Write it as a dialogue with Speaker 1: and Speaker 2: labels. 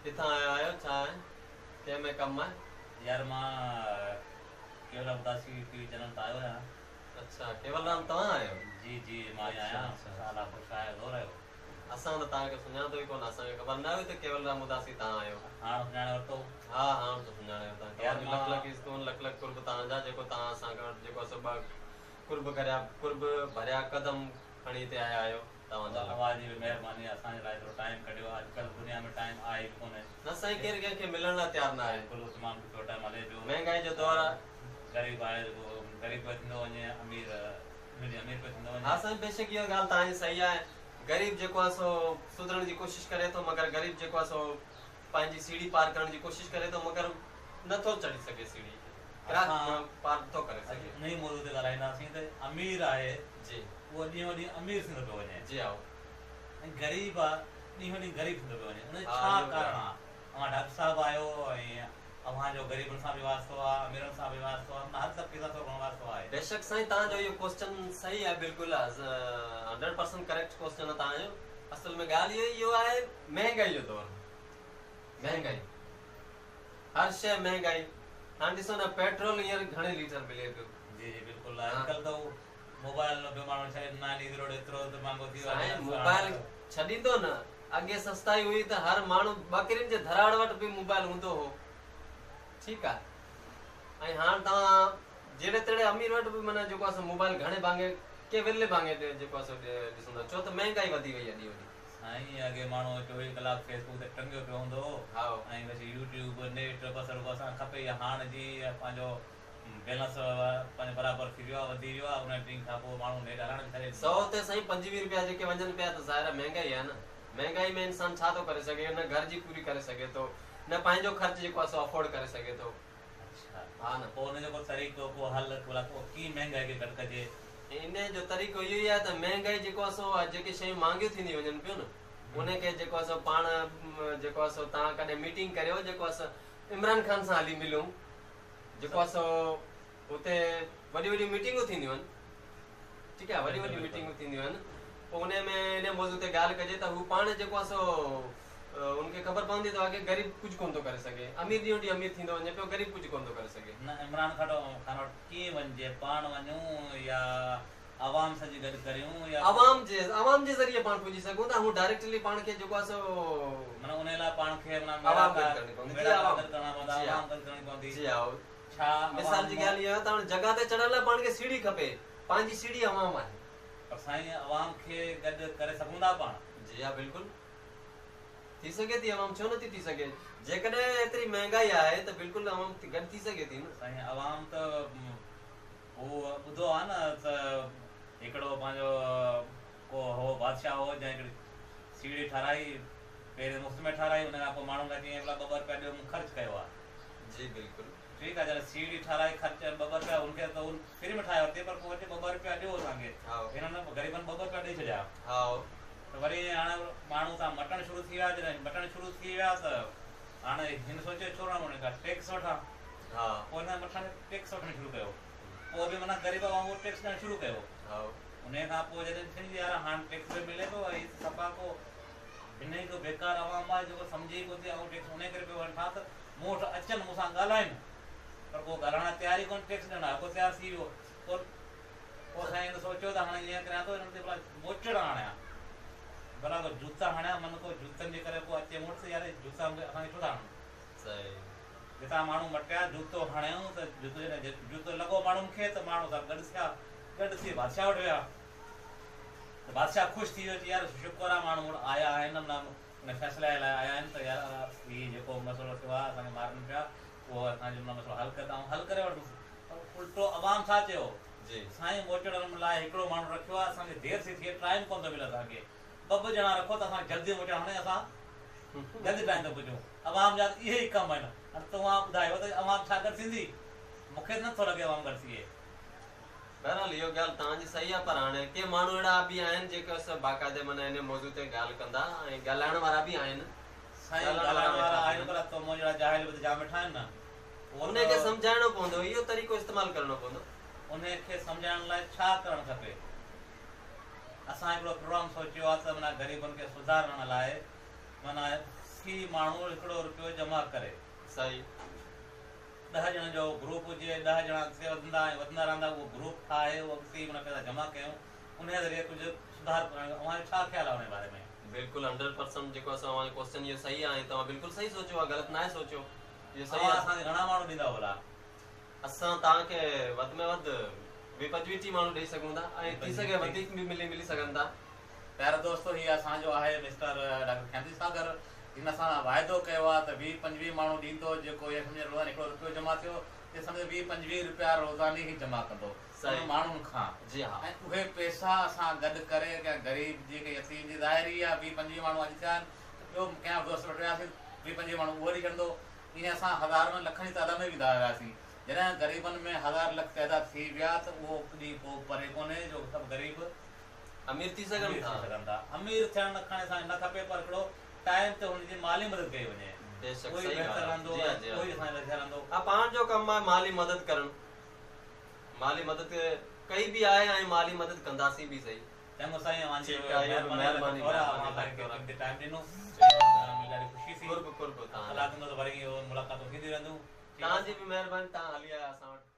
Speaker 1: ڪٿان آيا آهيو ڇا آهي ڪنهن ۾ ڪم آهي.
Speaker 2: يار مان ڪيولرام اداسي ٽي وي چينل تان آيو آهيان.
Speaker 1: اڇا ڪيولرام توهان آهيو.
Speaker 2: جي جي مان ئي آهيان الله خوش آهي زور آهيو.
Speaker 1: اسان ته توهان کي سڃاتو ئي ڪونه اسان کي خبر نه هئي ته ڪيولرام اداسي توهان آهيو.
Speaker 2: هاڻ سڃاڻي ورتو.
Speaker 1: ها هاڻ ته سڃاڻي ورتو توهان جو لک لک عزتون لک لک قرب توهان جا جيڪو توهان اسان وٽ جيڪو سو ٻه قرب ڪريا قرب ڀريا قدم کڻي هتي آيا آهيو توهان جا لک.
Speaker 2: اوهان جي به مهرباني اسان جي لاء ايترو ٽائيم ڪڍيو اڄڪلهه دنيا ۾ ٽائيم آهي به ڪونه.
Speaker 1: نه سائين ڪير ڪنهن کي ملڻ لاء تيار نه آهي.
Speaker 2: بلڪل تمام ڏکيو ٽائيم هلي پيو.
Speaker 1: مهنگائي جو دور آهي.
Speaker 2: غريب آهي جيڪو غريب پيو ٿيندو وڃي امير ڏينهون ڏينهن امير پيو ٿيندو وڃي.
Speaker 1: ها سائين بيشڪ اها ڳالهه توهان جي صحيح آهي غريب جيڪو آهي سو سڌرڻ جي ڪوشش ڪري ٿو مگر غريب جيڪو آهي سو پنهنجي سيڙهي پار ڪرڻ جي ڪوشش ڪري ٿو مگر نه ٿو چڙهي سگهي سيڙهي
Speaker 2: اسان
Speaker 1: پار نه ٿو ڪري
Speaker 2: اڄ
Speaker 1: سگهي.
Speaker 2: انهي موضوع تي ڳالهائينداسين ته امير آهي
Speaker 1: جي.
Speaker 2: اهو ڏينهون ڏينهن امير ٿيندو پيو وڃي.
Speaker 1: جي هائو.
Speaker 2: ۽ غريب آ ڏينهون ڏينهن غريب ٿيندو پيو وڃي ان جو
Speaker 1: ها
Speaker 2: ڇا
Speaker 1: اهو
Speaker 2: ڪارڻ
Speaker 1: ڳالهه.
Speaker 2: آ؟ اوهان ڊاڪٽر صاحب آهيو ۽ اوهان جو غريبن سان به واسطو آ اميرن سان به واسطو آ معنيٰ هر طبقي سان ٿورو گهڻو واسطو آهي.
Speaker 1: بيشڪ سائين توهان جو اهو ڪوسچن صحيح آهي بلڪل هنڊريڊ پرسنٽ ڪريڪٽ ڪوسچن آهي توهان جو اصل ۾ ڳالهه اهو اهو آهي مهنگائي جو دور مهنگائي هر شيء مهنگائي هاڻي ڏسو نه پيٽرول هينئر گهڻي ليٽر ملي پيو.
Speaker 2: جي جي بلڪل اڄڪلهه ته موبائل به ماڻهن ڇڏي ڏنا آهن ايزي لوڊ ايترو ته مهانگو ٿي ويو آهي
Speaker 1: سائين موبائل ڇڏيندو نه اڳي سستائي هئي ته هر ماڻهو ٻڪرين جي ڌراڙ وٽ به موبائل هوندو هو ٺيڪ آهي ۽ هاڻ توهان جهڙي تهڙي امير وٽ به معنيٰ جيڪو آهي سو موبائل گهڻي ڀاڱي ڪي ورلي ڀاڱي جيڪو آهي سو ڏسندا ڇو ته مهنگائي وڌي وئي آهي ڏينهون ڏينهن.
Speaker 2: سائين اڳي ماڻهو 24 ڪلاڪ فيس بڪ تي ٽنگيو پيو هوندو هو
Speaker 1: هائو.
Speaker 2: ۽ بس يوٽيوب نيٽ بس رڳو اسان کي کپي يا هاڻ جي پنهنجو بيلنس پنهنجو برابر ٿي ويو آهي وڌي ويو آهي ان ڏينهن کان پوء ماڻهو نيٽ هلائڻ به ڇڏي ڏنو
Speaker 1: سئو تي سائين 25 روپيا جيڪي وڃن پيا ته ظاهر آهي مهنگائي آهي نه مهنگائي ۾ انسان ڇا ٿو ڪري سگهي نه گهر جي پوري ڪري سگهي ٿو نه پنهنجو خرچ جيڪو آهي سو افورڊ ڪري سگهي ٿو.
Speaker 2: اڇا
Speaker 1: ها نه.
Speaker 2: پوء ان جو ڪو طريقو ڪو حل ڀلا ڪو ڪيئن مهنگائي کي گهٽ ڪجي؟
Speaker 1: انهيء جو طريقو اهو ئي آهي ته مهنگائي جيڪو آهي سو جيڪي شيون مهانگيون ٿينديون وڃن پيون نه انهي کي جيڪو آهي سو پاڻ جيڪو آهي سو توهان ڪڏهن ميٽنگ ڪريو جيڪو آهي سو عمران خان سان هلي ملون جيڪو آهي سو اتي وڏيون وڏيون ميٽنگون ٿينديون آهن ٺيڪ آهي وڏيون وڏيون ميٽنگون ٿينديون آهن پوء انهي ۾ انهي موضوع تي ڳالهه ڪجي ته هو پاڻ جيڪو آهي سو ان کي خبر پوندي ته واقعي غريب ڪجهه ڪونه ٿو ڪري سگهي امير ڏينهون ڏينهن امير ٿيندو وڃي پيو غريب ڪجهه ڪونه ٿو ڪري سگهي.
Speaker 2: نه عمران خان وٽ ڪيئن وڃجي پاڻ وڃون يا عوام سڄي گڏ ڪريون يا.
Speaker 1: عوام جي عوام جي ذريعي پاڻ پڄي سگهون ٿا هو ڊائريڪٽلي پاڻ کي جيڪو آهي سو.
Speaker 2: معنيٰ انهي لاء پاڻ کي معنيٰ
Speaker 1: عوام گڏ ڪرڻي پوندي جي
Speaker 2: عوام گڏ ڪرڻا پوندا عوام گڏ ڪرڻي پوندي
Speaker 1: جي ها
Speaker 2: ڇا
Speaker 1: مثال جي ڳالهه اها آهي ته هاڻي جڳهه تي چڙهڻ لاء پاڻ کي سيڙهي کپي پنهنجي سيڙهي عوام آهي.
Speaker 2: پر سائين عوام کي گڏ ڪري سگهون ٿا پاڻ.
Speaker 1: جي ها بلڪل ٿي سگهي ٿي عوام ڇو نٿي ٿي سگهي جيڪڏهن ايتري مهنگائي آهي ته بلڪل عوام گڏ ٿي سگهي ٿي نه.
Speaker 2: سائين عوام ته هو ٻڌو آ نه ته هڪڙو پنهنجو ڪو هو بادشاهه هو جنهن هڪڙي سيڙهي ٺهرائي پهرين مفت ۾ ٺهرائي ان کان پوء ماڻهن کان چيائين ڀلا ٻه ٻه رپيا ڏيو مون خرچ ڪيو آ.
Speaker 1: جي بلڪل.
Speaker 2: ٺيڪ آ جڏهن سيڙهي ٺهرائي خرچ ٻه ٻه رپيا هن کي ته هن فري ۾ ٺاهي ورتي پر پوء وري چيو ٻه ٻه رپيا ڏيو اسان کي هنن غريبن ٻه ٻه رپيا ڏئي ڇڏيا. ته وري هاڻي ماڻهو اتان مٽڻ شروع ٿي ويا جڏهن مٽڻ شروع ٿي ويا ته هاڻي هن سوچيو ڇو نه هن کان ٽيڪس وٺان پوء هن مٿان ٽيڪس وٺڻ شروع ڪيو پوء به معنيٰ غريب وانگر ٽيڪس ڏيڻ شروع ڪيو انهي کان پوء جڏهن ڏٺائين ته يار هاڻ ٽيڪس به ملي ٿو ۽ هي ته صفا ڪو بنهه ئي ڪو بيڪار عوام آهي جيڪو سمجهي ئي ڪونه ٿي آئون ٽيڪس انهي ڪري پيو وٺان ته مون وٽ اچن مون سان ڳالهائين پر ڪو ڳالهائڻ لاء تيار ئي ڪونه ٽيڪس ڏيڻ لاء هر ڪو تيار ٿي ويو پوء پوء سائين هن سوچيو ته هاڻي ائين ڪريان ٿو هنن تي ڀلا موچڙا هڻيان ڀلا ڪو جوتا هڻيان من ڪو جوتن جي ڪري ڪو اچي مون وٽ ته يار هي جوتا مون کي اسان کي ڇو ٿا هڻن.
Speaker 1: صحيح.
Speaker 2: جتان ماڻهو مٽيا جوتو هڻيائون ته جوتو جڏهن جوتو لڳو ماڻهن کي ته ماڻهو سڀ گڏ ٿيا گڏ ٿي بادشاهه وٽ ويا ته بادشاهه خوش ٿي ويو چي يار شڪر آ ماڻهو مون وٽ آيا آهن ان فيصلي لاء آيا آهن ته يار هي جيڪو مسئلو ٿيو آهي اسان کي مارن پيا اهو اسان جو مسئلو حل ڪر ته آئون حل ڪري وٺندس پر الٽو عوام ڇا چيو سائين موچڙن لاء هڪڙو ماڻهو رکيو آهي اسان کي دير ٿي ٿئي ٽائيم ڪونه ٿو ملي اسان کي ٻه ٻه ڄڻا رکو ته اسان کي جلدي موچڙا هڻي اسان جلدي ٽائيم تي پڄون عوام جا ته اهي ئي ڪم آهن هاڻي توهان ٻڌايو ته عوام ڇا گڏ ٿيندي مون کي ته نٿو لڳي عوام گڏ ٿئي.
Speaker 1: بهرحال اهو ڳالهه توهان جي صحيح آهي پر هاڻي ڪي ماڻهو اهڙا به آهن جيڪي سڀ باقاعدي معنيٰ انهي موضوع تي ڳالهه ڪندا ۽ ڳالهائڻ وارا به آهن.
Speaker 2: سائين ڳالهائڻ وارا آهن پر تو مون جهڙا جاهل به ته جام ويٺا آهن نه. اهو
Speaker 1: انهي کي
Speaker 2: ته.
Speaker 1: سمجهائڻو پوندو اهو طريقو استعمال ڪرڻو پوندو.
Speaker 2: انهي کي سمجهائڻ لاء ڇا ڪرڻ کپي؟ اسان هڪڙو پروگرام سوچيو آهي ته معنيٰ غريبن کي سڌارڻ لاء معنيٰ ٿي ماڻهو هڪڙو رپيو جمع ڪري.
Speaker 1: صحيح.
Speaker 2: ڏهه ڄڻن جو گروپ هجي، ڏهه ڄڻا اڳتي وڌندا ۽ وڌندا رهندا، اهو گروپ ٺاهي اهو اڳتي معنيٰ پئسا جمع ڪيون، انهيء ذريعي ڪجهه سڌار آڻيون، اوهان جو ڇا خيال آهي انهيء باري ۾؟
Speaker 1: بلڪل هنڊريڊ پرسنٽ جيڪو آهي سو اوهان جو ڪوسچن اهو صحيح آهي ۽ توهان بلڪل صحيح سوچيو آهي غلط ناهي سوچيو اهو صحيح
Speaker 2: اوهان
Speaker 1: آهي.
Speaker 2: اسان کي گهڻا ماڻهو ڏيندؤ ڀلا؟
Speaker 1: اسان توهان کي وڌ ۾ وڌ ويهه پنجويهه ٽيهه ماڻهو ڏئي سگهون ٿا ۽ ٿي سگهي وڌيڪ به ملي ملي سگهن ٿا.
Speaker 2: پيارا دوستو هي اسان جو آهي مسٽر ڊاڪٽر خيمزي ساگر هن اسان سان واعدو ڪيو آهي ته ويهه پنجويهه ماڻهو ڏيندو جيڪو اهي سمجهه روزاني هڪڙو رپيو جمع ٿيو ته سمجهه ويهه پنجويهه رپيا روزاني هي جمع ڪندو انهن ماڻهن کان
Speaker 1: جي ها
Speaker 2: ۽ اهي پئسا اسان گڏ ڪري ڪنهن غريب جي ڪنهن يتيم جي ظاهري آهي ويهه پنجويهه ماڻهو اڄ ٿيا آهن ته ٻيو ڪنهن دوست وٽ وياسين ويهه پنجويهه ماڻهو اهو ڏئي ڇڏندو ائين اسان هزارن لکن جي تعداد ۾ ويندا وياسين جڏهن غريبن ۾ هزار لک تعداد ٿي ويا ته اهو ڏينهن ڪو پري ڪونهي جو سڀ غريب
Speaker 1: امير ٿي سگهن
Speaker 2: امير
Speaker 1: ٿا.
Speaker 2: ٿي سگهن ٿا. امير ٿيڻ نه کڻي سائين نه کپي پر هڪڙو ٽائيم تي هن جي مالي مدد ڪئي وڃي
Speaker 1: بيشڪ
Speaker 2: اهو ئي
Speaker 1: صحيح
Speaker 2: بهتر
Speaker 1: ڳالهه آهي
Speaker 2: رهندو
Speaker 1: جي ها
Speaker 2: ۽
Speaker 1: جي ها.
Speaker 2: اهو ئي اسان جي لاء رهندو.
Speaker 1: ها پاڻ جو ڪم آهي مالي مدد ڪرڻ مالي مدد ڪئي به آهي ۽ مالي مدد ڪنداسين به سهي.
Speaker 2: چڱو سائين اوهان جي
Speaker 1: ٺيڪ آهي اهو به
Speaker 2: مهرباني
Speaker 1: مهرباني
Speaker 2: لک ٿورا
Speaker 1: مهرباني
Speaker 2: اوهان
Speaker 1: لک
Speaker 2: اسان کي
Speaker 1: ٿورا.
Speaker 2: قيمتي ٽائيم ڏنو ڏاڍي خوشي ٿي
Speaker 1: قرب قرب توهان
Speaker 2: الله
Speaker 1: جا.
Speaker 2: ڪندو ته وري اهو ملاقاتون ٿينديون رهنديون. ٺيڪ
Speaker 1: توهان
Speaker 2: آهي
Speaker 1: جي به مهرباني توهان هلي آيا اسان وٽ.